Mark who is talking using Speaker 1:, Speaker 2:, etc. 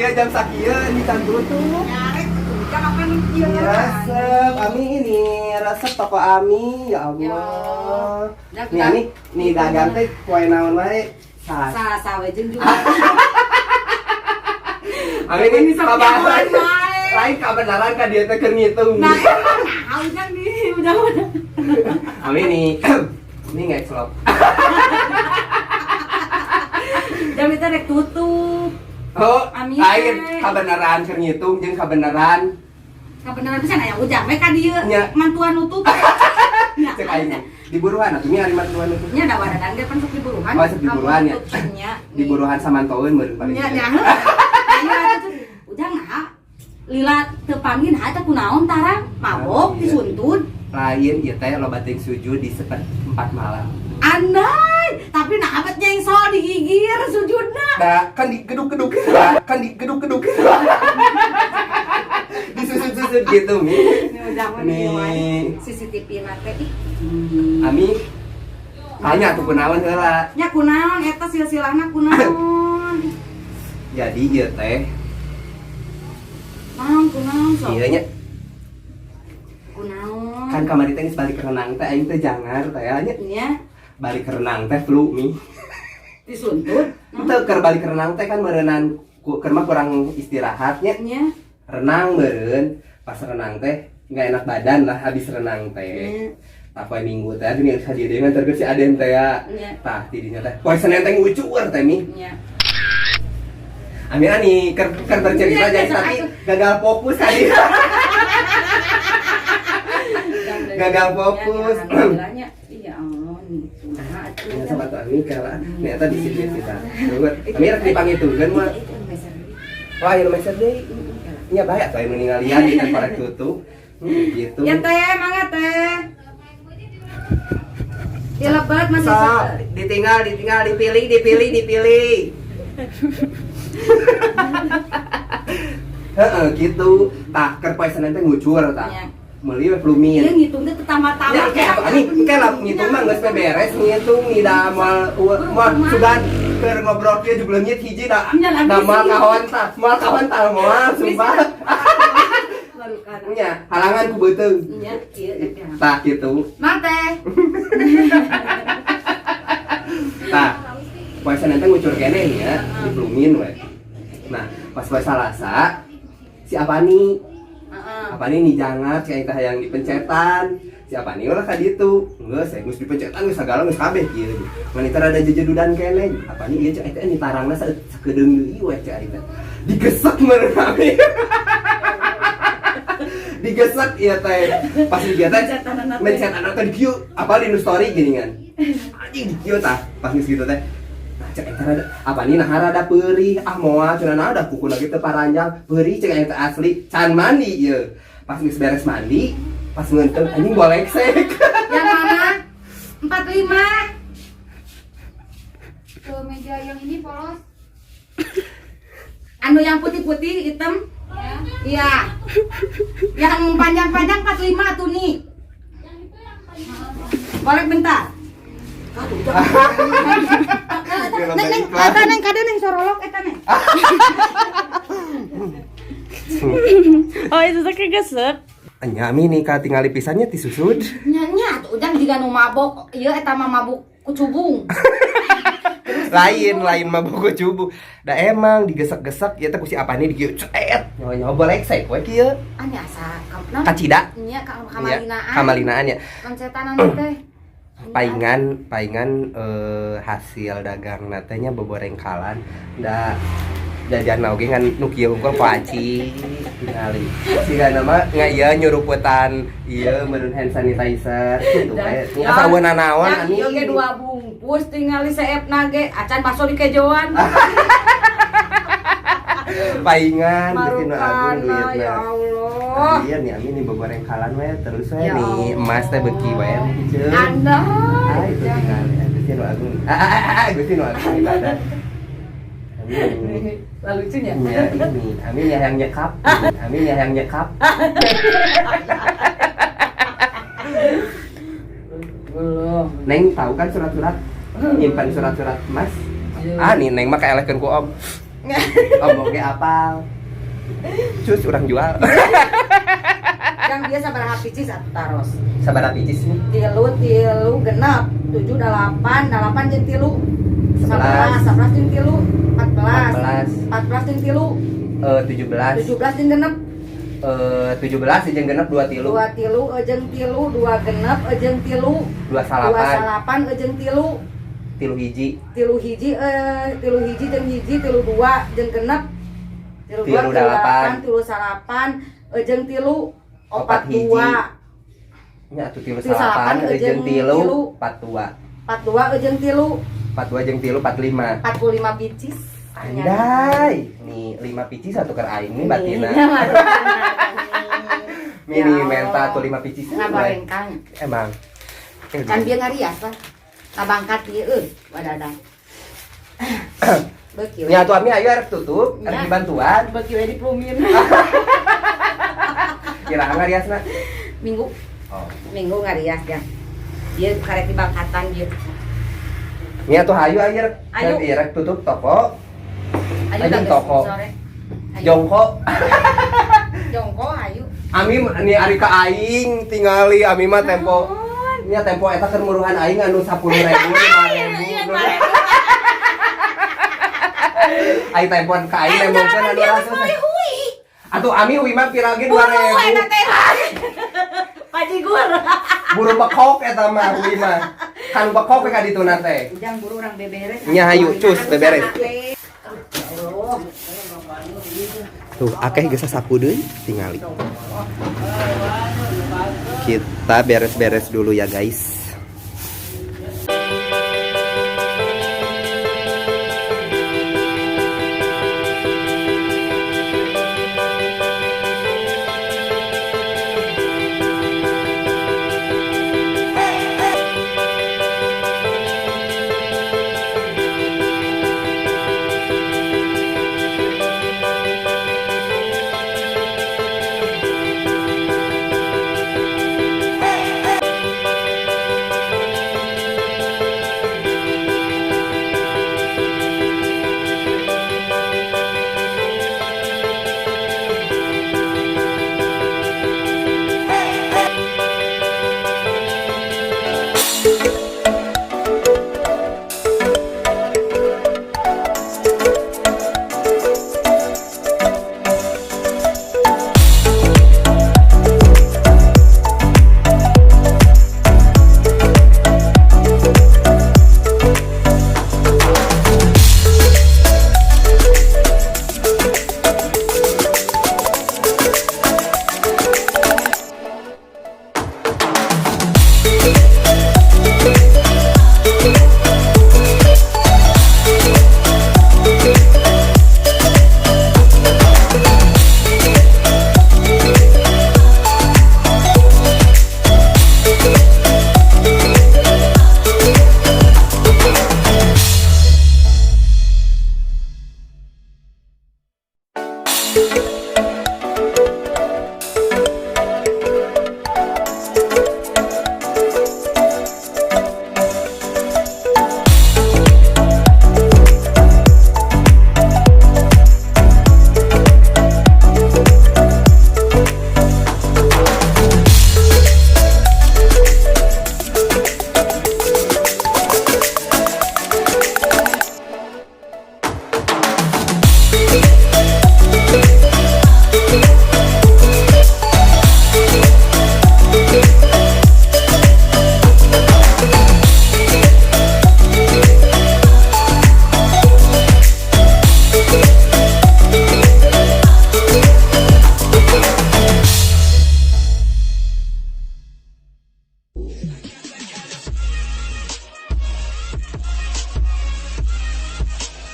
Speaker 1: sakieu, jam sakieu ini can tutup.
Speaker 2: Nyarek ujang apa nu kieu?
Speaker 1: Resep, Ami ini resep toko Ami, ya Allah.
Speaker 2: Ya.
Speaker 1: Nih Ami, nih dagang teh poe naon wae? Sas.
Speaker 2: Sa we jeung juga.
Speaker 1: Ami ini kabaran.
Speaker 2: Wae.
Speaker 1: Lain kabenaran ka dia teh keur ngitung.
Speaker 2: Nah, emang nah ujang nih, udah.
Speaker 1: Ami nih, ini ngeclok.
Speaker 2: Jam itu rek tutup.
Speaker 1: Oh,
Speaker 2: Ami
Speaker 1: lain
Speaker 2: teh.
Speaker 1: Kabenaran keur ngitung jeung kabenaran.
Speaker 2: Kabenaran pisan aya ujang we ka dieu.
Speaker 1: Nya.
Speaker 2: Mantuan nutup. Nya.
Speaker 1: Cek aing mah. Di buruhan atuh mi ari mantuan nutup.
Speaker 2: Nya da waradan ge pan sok di buruhan.
Speaker 1: Oh, sok di buruhan ya.
Speaker 2: Nya.
Speaker 1: Di buruhan samantoeun meureun paling.
Speaker 2: Nya nya. Nya atuh ujang nah. Lila teu panggil nah eta kunaon tarang mabok
Speaker 1: Iya.
Speaker 2: disuntun.
Speaker 1: Lain ieu teh loba teuing sujud di seperempat malam.
Speaker 2: Andai, tapi nah abet nyengsol digigir sujudna.
Speaker 1: Nah, kan digeduk-geduk, kan digeduk-geduk. Disusut-susut gitu, Mi.
Speaker 2: Ini ujang mah
Speaker 1: Nih.
Speaker 2: nih CCTV na teh ih.
Speaker 1: Ami tanya tuh kunaon heula.
Speaker 2: Nya kunaon eta silsilahna kunaon?
Speaker 1: Jadi ieu teh
Speaker 2: Naon kunaon sok?
Speaker 1: ieu nya
Speaker 2: Kunaon?
Speaker 1: Kan kamari teh geus balik renang teh aing teh jangar teh nya.
Speaker 2: Nya
Speaker 1: Balik renang teh flu, Mi.
Speaker 2: Disuntut.
Speaker 1: Teu keur balik renang teh kan meureunnan keur mah kurang istirahatnya.
Speaker 2: Nya.
Speaker 1: Renang meureun, pas renang teh nggak enak badan lah habis renang teh.
Speaker 2: Nya.
Speaker 1: Tah, poe Minggu teh gini ka dieu deui nganterkeun si Aden teh ya.
Speaker 2: Nya.
Speaker 1: Tah, tidinya teh poe Senin teh ngucur teh, Mi.
Speaker 2: Nya.
Speaker 1: Amira nih ker, ker bercerita
Speaker 2: Iya,
Speaker 1: jadi
Speaker 2: iya,
Speaker 1: tapi
Speaker 2: aku.
Speaker 1: Gagal fokus tadi. Gagal fokus.
Speaker 2: Alhamdulillahnya. Iya Allah nih, kumaha atuh.
Speaker 1: Ya sama tuh Ami kalah. Nih eta di sini kita. Amira dipangitungkeun mah.
Speaker 2: Itu meser deui.
Speaker 1: Wah, ieu meser deui. Nya bae atuh anu ningalian di kan korek tutup. Gitu.
Speaker 2: Ya teh, mangga teh. Dilebat masih
Speaker 1: Sok, ditinggal, ditinggal, dipilih, dipilih, dipilih. Heeh, gitu. Tah, keur poe Senin teh ngucur tah.
Speaker 2: Nya.
Speaker 1: Meuli we flumin.
Speaker 2: Iya ngitung teh tambah-tambah.
Speaker 1: Ya, kayak apa nih? Kayak lah ngitung mah geus beres ngitung nih da moal moal sugan keur ngobrol kieu juga leungit hiji da.
Speaker 2: Nya, lagi
Speaker 1: Da moal
Speaker 2: sih.
Speaker 1: kahon tah, moal kahon tah moal sumpah.
Speaker 2: Baru kan.
Speaker 1: Nya, halangan ku beuteung.
Speaker 2: Nya, kieu teh.
Speaker 1: Tah gitu.
Speaker 2: Mang teh.
Speaker 1: Tah, poe Senin teh ngucur keneh nya, diplumin we. Nah, pas poe Salasa si Apani,
Speaker 2: Heeh.
Speaker 1: Apani nih jangat si aing teh hayang dipencetan. Si Apani ulah ka ditu. Geus, saya geus dipencetan geus sagala geus kabeh kieu. Mun teh rada jejedudan keneh. Apani ieu cek aing teh ni tarangna sakedeung deui we cek aing teh. Digesek meureun kami. Digesek ieu teh. Pas di teh
Speaker 2: Mencetanana teh.
Speaker 1: Mencetanana teh di kieu, apa di nu story gini kan. Anjing di kieu tah, pas geus kitu teh. Nah, cek aing teh rada apa nih nah rada peurih ah moal cenah nah udah kuku lagi teh paranjang peurih cek aing teh asli can mandi ieu. Pas geus beres mandi, pas ngeunteung anjing boleksek.
Speaker 2: Yang mana? 45.
Speaker 3: Ke meja yang ini polos.
Speaker 2: Anu yang putih-putih hitam.
Speaker 3: Ya.
Speaker 2: Iya. Yang panjang-panjang 45 tuh nih. Boleh bentar. Neng, neng, eta neng, kade neng sorolok eta neng.
Speaker 4: Oh, itu tuh kegesek.
Speaker 1: Nya ami nih ka tingali pisannya ti susud.
Speaker 2: Nya nya atuh ujang jiga nu mabok, ieu eta mah mabuk kucubung.
Speaker 1: Lain lain mah buku cubu. Da emang digesek-gesek ieu teh ku si apani di kieu cet. Nyawa boleksek we kieu.
Speaker 2: Anya asa kam
Speaker 1: Kacida.
Speaker 2: Nya ka
Speaker 1: Nya,
Speaker 2: kamalinaan.
Speaker 1: Kamalinaan ya.
Speaker 2: Pencetanan teh.
Speaker 1: Paingan paingan hasil dagang natenya boborengkalan da jajan oge ngan nu kieu unggul poaci tingali siga nama nga ieu nyuruputan ieu meureun hand sanitizer kitu we asa eueuh nanaon
Speaker 2: Yang
Speaker 1: ani
Speaker 2: ieu ge dua bungkus tingali seep nage acan baso di kejoan.
Speaker 1: Paingan Gusti nu agung
Speaker 2: Marukan
Speaker 1: duitna.
Speaker 2: ya Allah.
Speaker 1: Iya nih Ami nih boborengkalan we terus we
Speaker 2: Ya
Speaker 1: nih
Speaker 2: Allah.
Speaker 1: Emas teh beuki we ceung.
Speaker 2: Anda.
Speaker 1: Ah itu tingali Gusti nu agung. Ah ah ah, ah Gusti nu agung ibadah. Amin.
Speaker 2: Lalu lucunya.
Speaker 1: Ya ini, Amin ya yang nyekap, Amin ya yang nyekap.
Speaker 2: Belum.
Speaker 1: Neng tahu kan surat-surat, nyimpan surat-surat emas. Ah nih Neng mah kaelehkeun ku Om. Ngomong ge apal. Cus, urang jual.
Speaker 2: Yang biasa sabaraha picis atuh taros?
Speaker 1: Sabaraha picis nih?
Speaker 2: Tilu, tilu, genep, tujuh, delapan, delapan jeung tilu.
Speaker 1: 11.
Speaker 2: 11, 11 jeung tilu, 14.
Speaker 1: 14.
Speaker 2: 14 jeung tilu,
Speaker 1: 17.
Speaker 2: 17 jeung genep.
Speaker 1: 17 jeung genep dua tilu.
Speaker 2: Dua tilu jeung tilu, dua genep jeung tilu,
Speaker 1: dua
Speaker 2: dua
Speaker 1: salapan.
Speaker 2: Salapan jeung tilu,
Speaker 1: tilu hiji.
Speaker 2: Tilu hiji, tilu hiji jeung hiji, tilu dua jeung genep. Tilu dua,
Speaker 1: tilu dalapan.
Speaker 2: Tilu salapan jeung tilu, opat.
Speaker 1: Opat hiji.
Speaker 2: Dua.
Speaker 1: Nya atuh tilu
Speaker 2: tilu
Speaker 1: salapan
Speaker 2: salapan
Speaker 1: jeung
Speaker 2: jeung
Speaker 1: tilu
Speaker 2: tilu.
Speaker 1: Empat dua.
Speaker 2: Empat dua jeung tilu,
Speaker 1: empat dua jeung tilu, 45.
Speaker 2: 45 picis.
Speaker 1: Andai nih lima picis satu ker aing nih batina.
Speaker 2: Iya,
Speaker 1: Mini
Speaker 2: Ya
Speaker 1: menta
Speaker 2: Allah.
Speaker 1: tuh lima picis.
Speaker 2: Ngabarengkang.
Speaker 1: Emang.
Speaker 2: Kan dia ngarias lah. Ngabangkat ieu euy, wadada. Beuki we.
Speaker 1: Nya atuh Ami ayo arek tutup, arek
Speaker 2: Nya.
Speaker 1: dibantuan.
Speaker 2: Beuki we diplumin.
Speaker 1: Kira ngariasna?
Speaker 2: Minggu,
Speaker 1: Oh.
Speaker 2: Minggu ngarias ya. Dia karek dibangkatan dia.
Speaker 1: Nya atuh hayu ayo rek.
Speaker 2: Ayo.
Speaker 1: Ieu rek tutup toko.
Speaker 2: Ayo
Speaker 1: Ayo
Speaker 2: dah, geus
Speaker 1: toko.
Speaker 2: sore. Ayo.
Speaker 1: Jongko.
Speaker 2: Jongko ayo.
Speaker 1: Ami nih ari ka aing tingali Ami mah tempo. Nya tempo eta keur muruhan aing anu 10.000, 5.000. Ai tempo ka aing nembongkeun anu ratus. Atuh Ami hui mah pira ge 2.000.
Speaker 2: Teh. Pajigur.
Speaker 1: Buru bekok eta mah hui mah. Kan bekok we ka dituna teh.
Speaker 2: Ujang buru urang beberes.
Speaker 1: Nya hayu cus beberes.
Speaker 2: Ya Allah.
Speaker 1: Tuh, akeh geus sapu deui tingali. Kita beres-beres dulu ya, guys.